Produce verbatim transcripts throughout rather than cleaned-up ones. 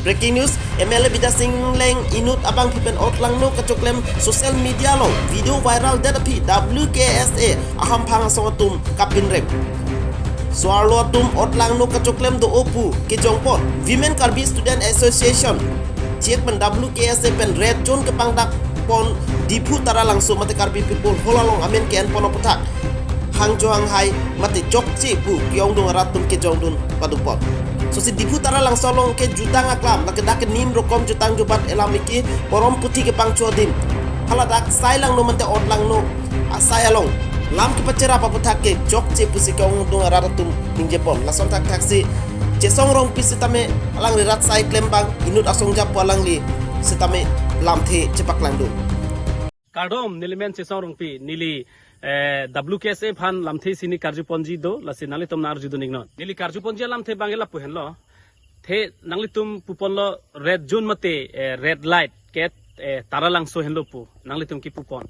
Breaking news, M L A Bidya Sing Engleng inut abangphi pen otlangno kachoklem social media along video viral det aphi W K S A ahamphang asong atum kapinrem. So-arlo atum otlangno kachoklem do-o pu kejongpon Women Karbi Student Association chek pen W K S A pen red zone kepangdak pon Diphu Taralangso mate Karbi People Hall along amen ke-en pon aphuthak hangjo hanghai mate chokche pu ke-ongdung arat atum kejongdun padupon. Sosi Diphu Taralangso along ke jutang aklam, lake dak ke nim rokom jutang jubat elam iki porom puthi kepangcho adim. Hala dak sai langno mate otlangno asai along lam kepacherap aphuthak ke chokche pusi ke-ongdung arat atum ningjepon. Lason thakthaksi Chesong Rongpi sitame alangli rat sai klembang inut asong japo alangli sitame lamthe chepaklangdun. Kardom, neli men Chesong Rongpi, neli eh, W K S A aphan lamthe isi neli karjuponji do, lasi nanglitum nang-arjudun iknon. Neli karjuponji alamthe abang ke lapu henlo. The nanglitum puponlo red zone mate eh, red light ke eh, Taralangso henlo pu nanglitum kipupon.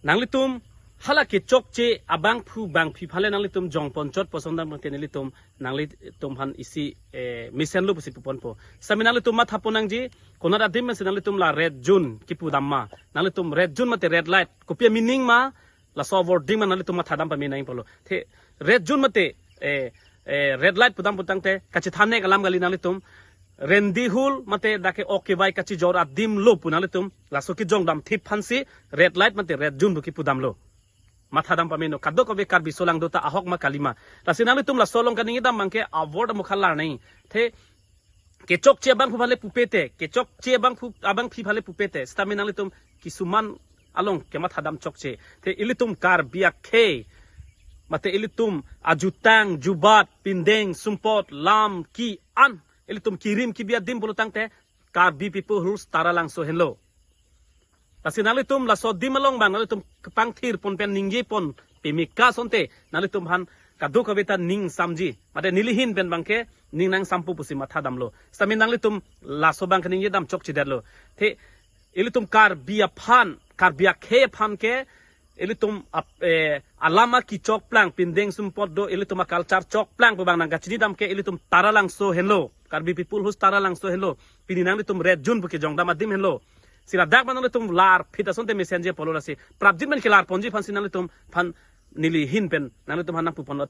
Nanglitum hala kechokche abangphu bangphi aphan le nanglitum jongponchot pu asong dam ke nelitum nanglitum aphan isi eh, mesenlo pusi puponpo. Sami nanglitum mathapon nangji, konat adim pensi nanglitum la red zone kipudam ma. Nanglitum red zone mate red light kopi a-meaning ma, laso wording ma nanglitum mathadam pame nangji pulo. The red zone mate eh, eh, red light pudam putangte kachethan-ek alam kali, nanglitum rendihul mate dak ke ok kevai kachijor adim lo pu nanglitum laso kejongdam thip aphansi red light mate red zone pu kipudamlo. Mathadam pameno, kadokave Karbi aso lang do ta ahok ma kali ma. Lasi nanglitum laso along kaningjedam abang ke a-word amokha lar nangji. The kechokche abangphu aphan le pupe te, kechokche abangphu abangphi aphan le pupe te, sitame nanglitum kisuman along kemathadam chokche. The ilitum Karbi akhei mate ilitum ajutang jubat pindeng sumpot lam ki-an, ilitum kirim kibi adim pulo tangte Karbi People's Hall Taralangso henlo. Lasi nanglitum laso adim along abang nanglitum kepangthirpon pen ningjepon pemeka asonte nanglitum aphan kadokave ta ning samji. Mate neli ahin pen abang ke ning nangsampo pusi mathadamlo. Sitame nanglitum laso abang ke ningjedam chokchedetlo. The ilitum Karbi aphan, Karbi akhei aphan ke ilitum ap- eh, alam aki chokplang, pindeng sumpot do, ilitum a-culture chokplang pu abang nangkachinidam ke ilitum Taralangso henlo. Karbi People's Hall Taralangso henlo. Pini nanglitum red zone pu kejongdam adim henlo. Si ladak abang nanglitum larphit asonte mesenji pulo, lasi prapjin pen kelarponji aphansi nanglitum aphan neli ahin pen nanglitum aphan nangpuponlo.